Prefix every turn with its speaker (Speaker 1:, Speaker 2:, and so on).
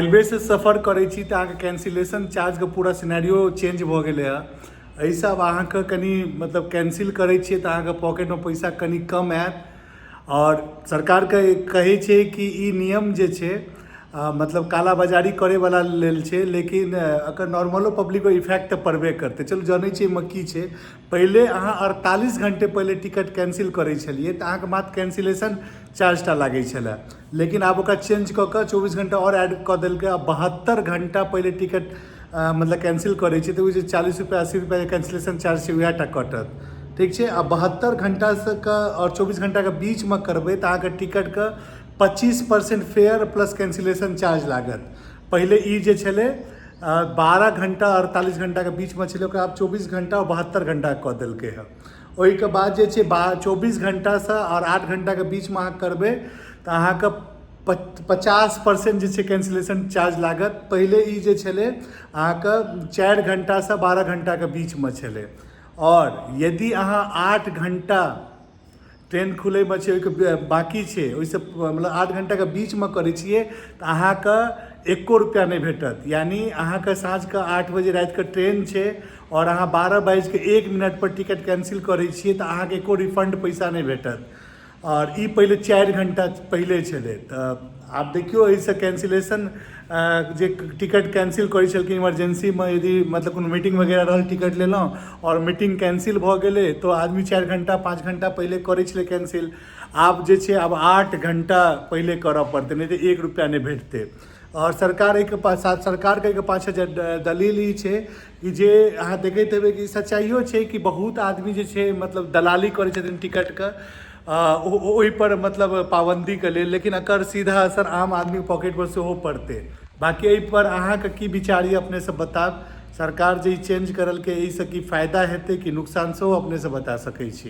Speaker 1: रेलवेसँ सफर करै छी तऽ अहाँके कैंसिलेशन चार्जके पूरा सिनेरियो चेंज भऽ गेलै हँ। एहिसँ आब अहाँके कनि मतलब कैंसिल करै छियै तऽ अहाँके पॉकेटमे पैसा कनि कम आयत। आओर सरकारके कहै छै कि ई नियम जे छै, मतलब कालाबाजारी करैवला लेल छै, लेकिन एकर नॉर्मलो पब्लिकपर इफेक्ट तऽ पड़बे करतै। चलू, जनै छियै एहिमे की छै। पहिले अहाँ 48 घंटे पहिले टिकट कैंसिल करै छलियै तऽ अहाँके मात्र कैंसिलेशन चार्जटा लागै छलै, लेकिन आब ओकरा चेंज कऽ कऽ 24 घंटा आओर ऐड कऽ देलकै। आ 72 घंटा पहिले टिकट मतलब कैंसिल करै छै तऽ ओ जे 40 रुपैआ, 80 रुपैआ कैंसिलेशन चार्ज छै, उएह टा कटत। ठीक छै? आ 72 घंटासँ कऽ आओर 24 घंटाके बीचमे करबै तऽ अहाँके टिकटके 25% फेयर प्लस कैंसिलेशन चार्ज लागत। पहिले ई जे छलै, 12 घंटा 48 घंटाके बीचमे छलै, ओकरा आब 24 घंटा आओर 72 घंटा कऽ देलकै हँ। ओहिके बाद जे छै, 24 घंटासँ आओर 8 घंटाके बीचमे अहाँ करबै तऽ अहाँके 50% जे छै कैंसिलेशन चार्ज लागत। पहिले ई जे छलै, अहाँके 4 घंटासँ 12 घंटाके बीचमे छलै। आओर यदि अहाँ 8 घंटा ट्रेन खुलैमे छै, ओहिके बाँकी छै, ओहिसँ मतलब 8 घंटाके बीचमे करै छियै तऽ अहाँके एको रुपैआ नहि भेटत। यानि अहाँके साँझके 8 बजे रातिके ट्रेन छै आओर अहाँ 12 बाजिके 1 मिनटपर टिकट कैंसिल करै छियै तऽ अहाँके एको रिफंड पैसा नहि भेटत। आओर ई पहिले 4 घंटा पहिले छलै। तऽ आब देखियौ, एहिसँ कैंसिलेशन जे टिकट कैंसिल करै छलखिन इमरजेंसीमे, यदि मतलब कोनो मीटिंग वगैरह रहल, टिकट लेलहुँ आओर मीटिंग कैंसिल भऽ गेलै, तऽ आदमी 4 घंटा, 5 घंटा पहिले करै छलै कैंसिल। आब जे छै, आब 8 घंटा पहिले करऽ पड़तै, नहि तऽ 1 रुपैआ नहि भेटतै। आओर सरकार एहिके पास सरकारके एहिके पाछाँ जे दलील ई छै कि जे अहाँ देखैत हेबै कि सच्चाइयो छै कि बहुत आदमी जे छै मतलब दलाली करै छथिन टिकटके, ओहिपर मतलब पाबन्दीके लेल। लेकिन एकर सीधा असर आम आदमीके पॉकेटपर सेहो पड़तै। बाँकी एहिपर अहाँके की विचार यऽ, अपनेसँ बताब। सरकार जे ई चेंज करलकै, एहिसँ की फायदा हेतै कि नुकसान, सेहो अपनेसँ बता सकै छी।